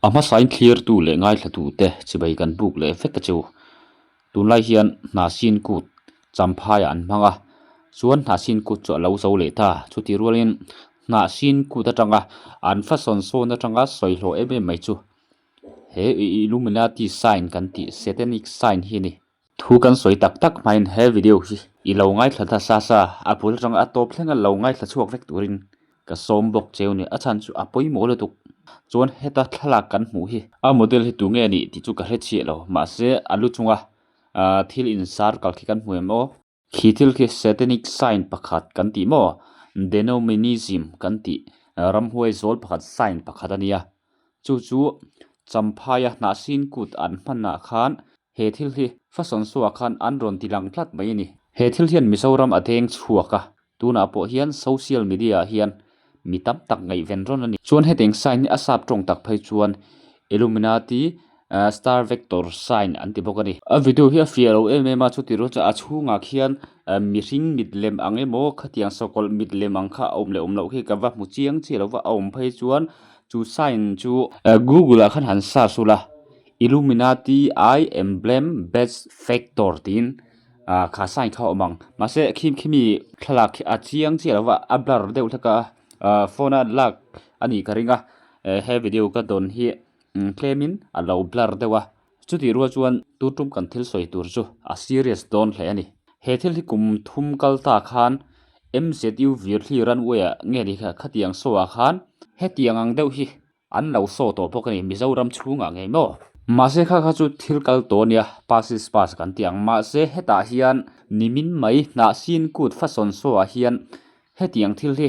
A hmasain thlirtu leh ngaithlatute chibai kan buk leh vek a chu. Tunlai hian Hnahsin kut Champhaiah an hmang a, chuan Hnahsin kut chu a lo zo leh ta. Chutih rualin Hnahsin kut atanga an fasawn sawn atanga sawi hlawh em em mai chu he Illuminati sign kan tih Satanic sign hi a ni. Thu kan sawi tak tak hmain he video hi i lo ngaithla ta sa sa, a bul atanga a tawp thlenga lo ngaithla chhuak vek turin ka sawm bawk cheu ni. A chhan chu a pawimawh lutuk. Chuan heta thlalak kan hmuh hi a model hi tunge a nih tih chu ka hre chhiah lo. Mahse a lu chunga thil insar kal khi kan hmu em aw. Khi thil khi satanic sign pakhat kan tih maw? Denominism kan tih ramhuai zawl pakhat sign pakhat a nia. Chu chu Champhaia hnahsin kut an hmanah khan he thil hi fashion show ah khan an rawn ti lang tlat mai a ni. He thil hian Mizoram a deng chhuak a, tunah pawh hian social media ah hian mi tam tak ngaihven rawn a ni. Chuan hetiang sign hi a sap tawng tak phei chuan Illuminati Star Vector sign an ti bawk a ni. A video hi a fiah lo em em a, chuti rual chuan a chhungah khian mihring mit lem ang emaw khatiang sakawlh mit lem ang kha a awm leh awm loh khi ka va hmu chiang chiah lo va, a awm phei chuan chu sign chu Google ah khan han search ula Illuminati I emblem best factor tiin ah kha sign kha a awm ang mahse khi khimi thlalak khi a chiang chiah lo va a blur deuh hlek a ah phone a lak a nih ka ring a he video ka dawn hi. Tlemin a lo blur deuh a, chutih rual chuan tu tum kan thil sawi tur chu a serious dawn hle a ni. He thil hi kum thum kal ta khan MZU Virhli runway ah nge ni kha khatiang show ah khan hetiang ang deuh hi an lo show tawh bawk a ni Mizoram chhungah ngei maw. Mahse kha kha chu thil kal tawh a nia, pass is pass kan ti ang. Mahse hetah hian nimin mai hnahsin kut fashion show ah hian hetiang thil hi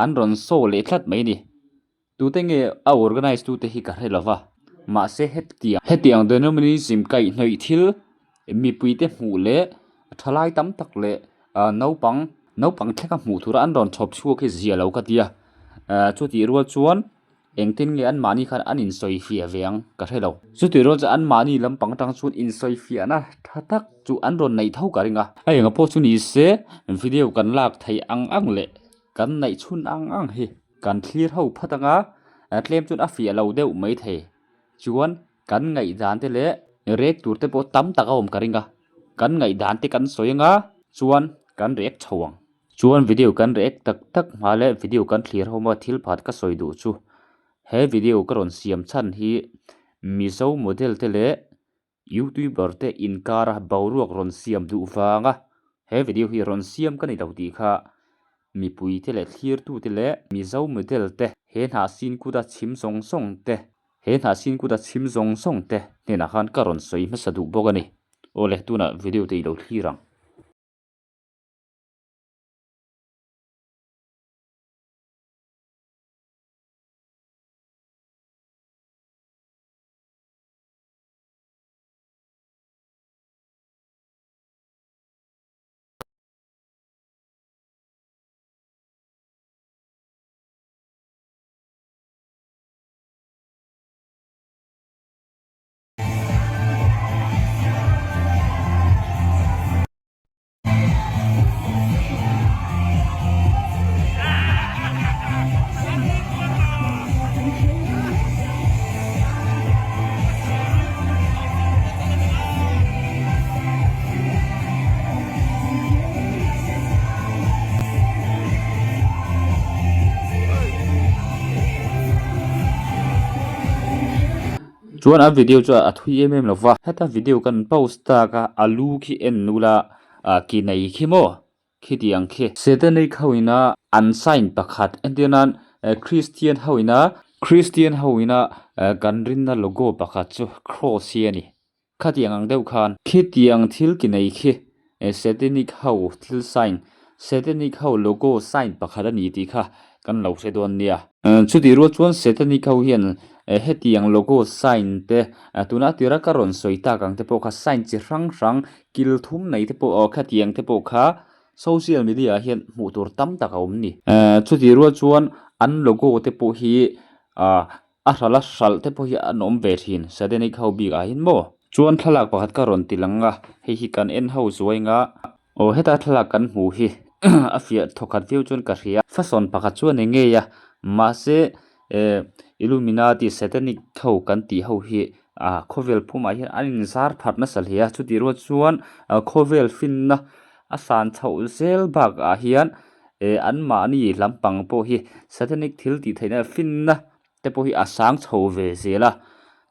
an rawn show leh tlat mai a ni. Tute nge a organise tute hi ka hre lova, mahse hetiang hetiang denominism kaihhnawih thil mipuite hmuh leh thalai tam tak leh naupang naupang thlenga hmuh tura an rawn chhawp chhuak hi zia lo ka ti a, chutih rual chuan engtin nge anmahni khan an insawifiah ve ang ka hre lo. Chutih rual chuan anmahni lampang atang chuan insawifiahna tha tak chu an rawn neih tho ka ring a. A enga pawh chu ni se video kan lak theih ang ang leh kan neih chhun ang ang hi. Kan thlir ho phat anga tlem chuan a fiah lo deuh mai thei. Chuan kan ngaihdan te leh rek tur te pawh tam tak a awm ka ring a. Kan ngaihdan te kan sawi anga chuan kan rek chho ang. Chuan video kan rek tak tak hma leh video kan thlir ho maw thil phat ka sawi duh chu he video ka rawn siam chhan hi Mizo model te leh Youtuber te inkara boruak rawn siam duh vanga he video hi rawn siam ka ni lo tih kha mipui te leh thlirtu te leh Mizo model te he hnahsin kuta chhim zawng zawng te he hnahsin kuta chhim zawng zawng te hnenah khan ka rawn sawi hmasa duh bawk a ni. Awle tunah video te i lo thlir ang. Chuan a video chu a thui em em lo va, heta video kan post tak a a lu khi en nula ah ki nei khi maw khitiang khi. Satanic ho ina an sign pakhat entir nan Christian ho ina Christian ho ina kan rinna logo pakhat chu cross hi a ni khatiang ang deuh khan. Khitiang thil ki nei khi Satanic ho thil sign Satanic ho logo sign pakhat a ni tih kha kan lo hre dawn nia. Chutih rual chuan Satanic ho hian hetiang logo sign te tuna tira ka rawn sawi tak ang te pawh kha sign chi hrang hrang kil thum nei te pawh aw khatiang te pawh kha social media ah hian hmuh tur tam tak a awm ni. Chutih rual chuan an logo te pawh hi ah a hralh a hralh te pawh hi an awm ve thin Satanic ho bik ah hian maw. Chuan thlalak pakhat ka rawn ti lang a hei hi kan en ho zuai nga aw heta thlalak kan hmuh hi a fiah thawkhat viau chuan ka hria. Fasawn pakhat chuan eng ngei a mahse eh. Illuminati Satanic ho kan tih ho hi ah khawvel pumah hian an in zar pharh nasa hle a chutih rual chuan ah khawvel finna a san chhoh zel bakah hian eh an mahni lampang pawh hi Satanic thil tih theihna finna te pawh hi a sang chho ve zel a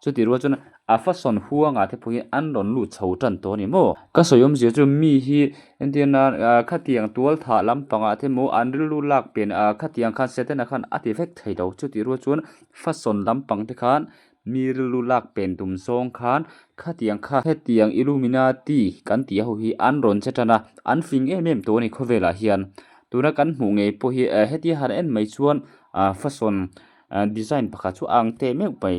chutih rual chuan a fashion huangah te pawh hi an rawn lut chho tan tawh a ni maw. Ka sawi awmzia chu mi hi entir nan ah khatiang tual thah lampangah te maw an rilru lak pen ah khatiang khan Setana khan a ti vek thei lo chutih rual chuan fashion lampang te khan mi rilru lak pen tum zawng khan khatiang kha hetiang Illuminati kan tih ho hi an rawn che tan a an fing em em tawh a ni khawvelah hian tuna kan hmuh ngei pawh hi eh hetia han en mai chuan ah fashion design pakhat chu a ang teh meuh mai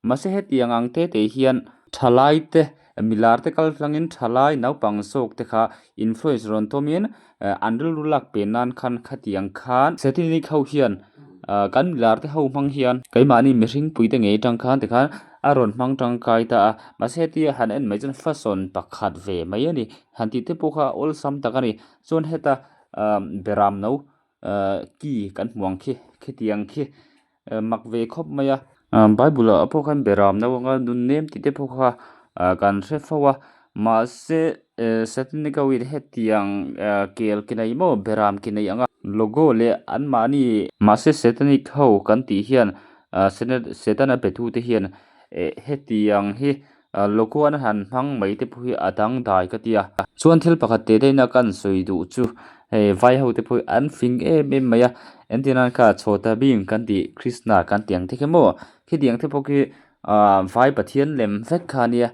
mahse hetiang ang te te hian thalai te milar te kal tlangin thalai naupang zawk te kha influence rawn tawmin an rilru lak pen nan khan khatiang khan satanic ho hian ah kan milar te ho hmang hian keimahni mihring pui te ngei atang khan tikhan a rawn hmang tangkai ta a mahse hetia han en mai chuan fashion pakhat ve mai a ni han tih te pawh kha awlsam tak a ni chuan heta ah beram no ah ki kan hmu ang khi khitiang khi mak ve khawp mai a bible ah pawh khan beram no anga nun nem tih te pawh kha ah kan hre fo a mahse eh satanic ho in hetiang ah kel ki nei maw beram ki nei anga logo leh anmahni mahse satanic ho kan tih hian ah setana be tu te hian eh hetiang hi ah logo an han hmang mai te pawh hi a dangdai ka tia chuan thil pakhat teh daihna kan sawi duh chu hei vai ho te pawh hi an fing em em mai a entir nan kha chhawta bim kan tih krishna kan tih ang te khi maw khitiang te pawh khi ah vai pathian lem vek kha ania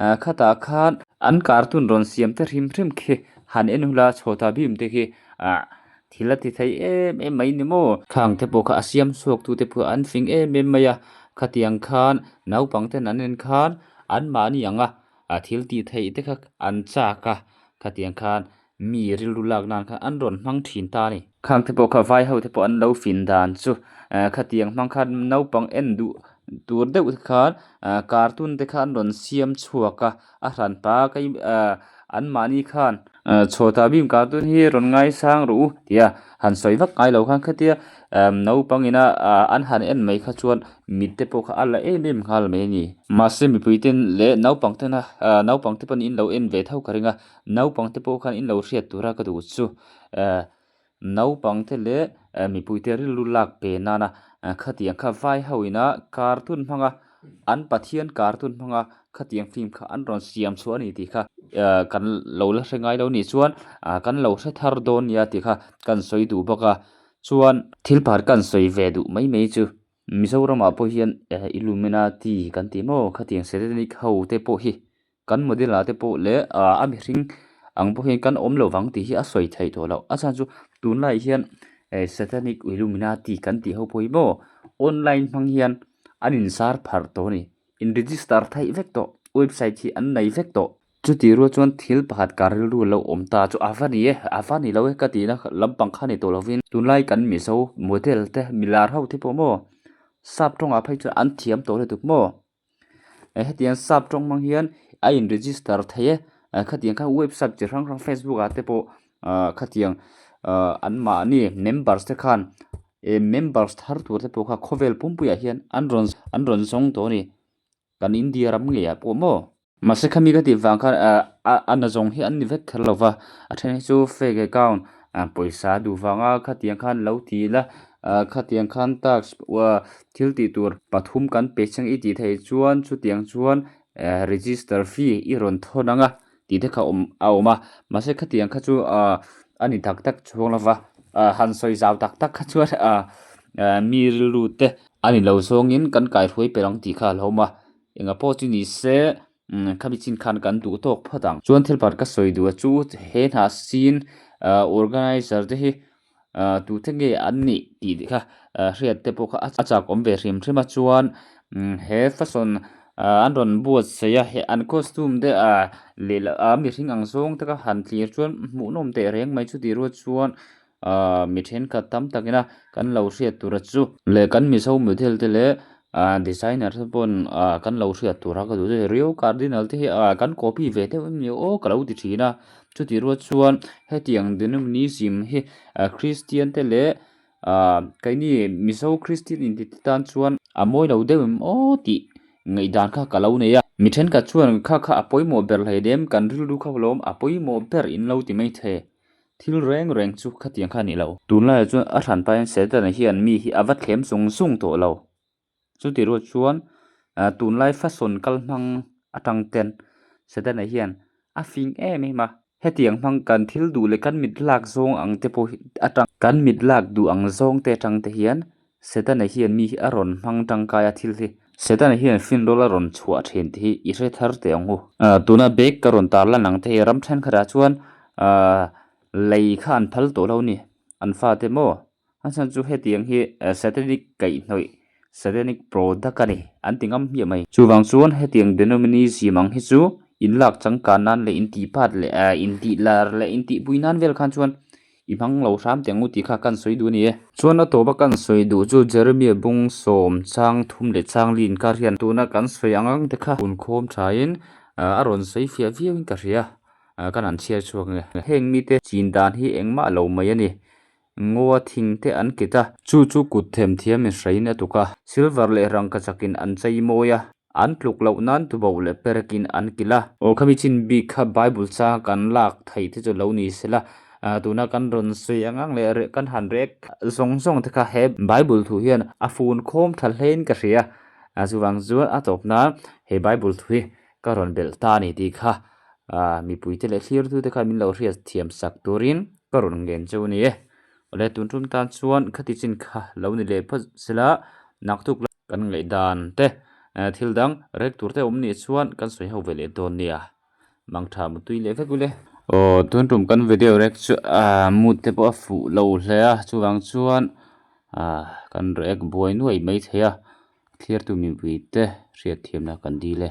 ah khatah khan an cartoon rawn siam te hrim hrim khi han en hula chhawta bim te khi ah thil a ti thei em em mai ni maw. Khang te pawh kha a siam chhuak tu te pawh an fing em em mai a khatiang khan naupang ten an en khan anmahni ang a a thil tih theih te kha an chak a khatiang khan mi rilru lak nan khan an rawn hmang thin ta a ni. Khang te pawh kha vai ho te pawh an lo fin dan chu eh khatiang hmang khan naupang en duh tur deuh te khan ah cartoon te kha an rawn siam chhuak a a hran pa ka ah anmahni khan Chhawta bim cartoon hi rawn ngaisang rawh u tia han sawi vak ngai lo khan khatia naupang ina an han en mai kha chuan mit te pawh kha a la em em nghal mai a ni. Mahse mipui ten leh naupang tena naupang te pawh in lo en ve tho ka ring a, naupang te pawh khan in lo hriat tura ka duh chu naupang te leh mipui te rilru lak pe nana khatiang kha vai ho ina cartoon hmanga an pathian cartoon hmanga khatiang film kha an rawn siam chhuah a ni tih kha kan lo la hre ngai lo nih chuan kan lo hre thar dawn nia tih kha kan sawi duh bawk a chuan thil pakhat kan sawi ve duh mai mai chu Mizoramah pawh hian Illuminati kan tih maw khatiang satanic ho te pawh hi kan model ah te pawh leh ah a mihring ang pawh hian kan awm lo vang tih hi a sawi theih tawh loh a chhan chu tunlai hian eh satanic illuminati kan tih ho pawh hi maw online hmang hian an in zar pharh tawh a ni in register theih vek tawh website hi an nei vek tawh chutih rual chuan thil pakhat ka rilru lo awm ta chu a va ni e a va ni lo e ka tihna lampang kha ni tawh lovin tunlai kan mizo model te milar ho te pawh maw sap tawngah phei chuan an thiam tawh lutuk maw. Eh hetiang sap tawng hmang hian a in register thei e eh khatiang kha website chi hrang hrang facebook ah te pawh ah khatiang ah an mahni members te khan eh members thar tur te pawh kha khawvel pumpuiah hian an rawn an rawn zawng tawh a ni kan India ram ngeiah pawh maw. Mahse khami ka tih vang khan ah a na zawng hi an ni vek kher lo va a then hi chu fake account ah pawisa duh vanga khatiang khan lo ti ila ah khatiang khan task thil tih tur pathum kan pe chiang i tih theih chuan chutiang chuan eh register fee i rawn thawn ang a tih te kha awm a awm a mahse khatiang kha chu ah a ni tak tak chhuang lo va ah han sawi zau tak tak kha chuan ah mi rilru te a ni lo zawngin kan kaihruai per ang tih kha a hlauhawm a engah pawh chu ni se khami chin khan kan duh tawk phawt ang. Chuan thil pakhat ka sawi duh a chu he hna sin ah organizer te hi ah tute nge an nih tih te kha ah hriat te pawh kha a chak awm ve hrim hrim a chuan he fashion ah an rawn buatsaih a he an costume te ah leh ah mihring ang zawng te kha han thlir chuan hmuhnawm teh reng mai chutih rual chuan ah mi thenkhat tam takin a kan lo hriat tur a chu leh kan mizo model te leh ah designer te pawn ah kan lo hriat tur a ka duh chu Rio cardinal te hi ah kan copy ve deuh em ni aw ka lo ti thin a chutih rual chuan hetiang denomination hi ah christian te leh ah keini mizo christian inti te tan chuan. A mawi lo deuh em aw tih ngaihdan kha ka lo nei a. Mi thenkhat chuan kha kha a pawimawh ber hleinem kan rilru kha lawm a pawimawh ber in lo ti mai thei. Thil reng reng chu khatiang kha a ni lo. Tunlaiah chuan a hran pahin Setana hian mi hi a va thlem zung zung tawh lo. Chuti ruat chuan tunlai fashion kal hmang atang ten Setana hian a fing em em a. Hetiang hmang kan thil duh leh kan mit lak zawng ang te pawh hi atang kan mit lak duh ang zawng te atang te hian Setana hian mi hi a rawn hmang tangkai a thil hi. Setana hian finrawl a rawn chhuah thin tih hi i hre thar teh ang u. Tuna bag ka rawn tar lan ang te hi ram thenkhatah chuan lei kha an phal tawh lo a ni. An fate maw? A chhan chu hetiang hi satanic kaihhnawih, satanic product a ni, an ti ngam hmiah mai. Chuvang chuan hetiang denominism ang hi chu inlak changkan nan leh intihpat leh intihlar leh intihpui nan vel khan chuan i hmang lo hram teh ang u tih kha kan sawi duh a ni e. Chuan a tawpa kan sawi duh chu Jeremiah bung sawm chang thum leh chang li inkar hian tuna kan sawi ang ang te kha hunkhawm thain a rawn sawi fiah viauin ka hria, kan han chhiar chhuak nge. Heng mite chin dan hi engmah lo mai a ni. Ngaw thing te an kit a. Chu chu kut them thiam in hrein a tuk a. Silver leh rangka chakin an chei mawi a. An tluk loh nan tuboh leh perekin an kilh a. Aw khami chin bik kha Bible chang kan lak theih te chu lo ni sela. Tuna kan rawn sawi ang ang leh kan han rek zawng zawng te kha he Bible thu hian a fun khawm tha hlein ka hria. Chuvang chuan a tawp nan he Bible thu hi ka rawn belh ta a ni tih kha mipuite leh thlirtute kha min lo hriat thiam sak turin ka rawn ngen cheu a ni e. Awle tun tum tan chuan khati chin kha lo ni leh phawt sela naktuk la kan ngaihdan te thil dang rek tur te awm nih chuan kan sawi ho ve leh dawn nia. Mangtha mutui leh vek ule. Aw tun tum kan video rek chu mood te pawh a fuh lo hle a chuvang chuan kan rek buai nuai maithei a thlirtu mipui te hriatthiamna kan dil e.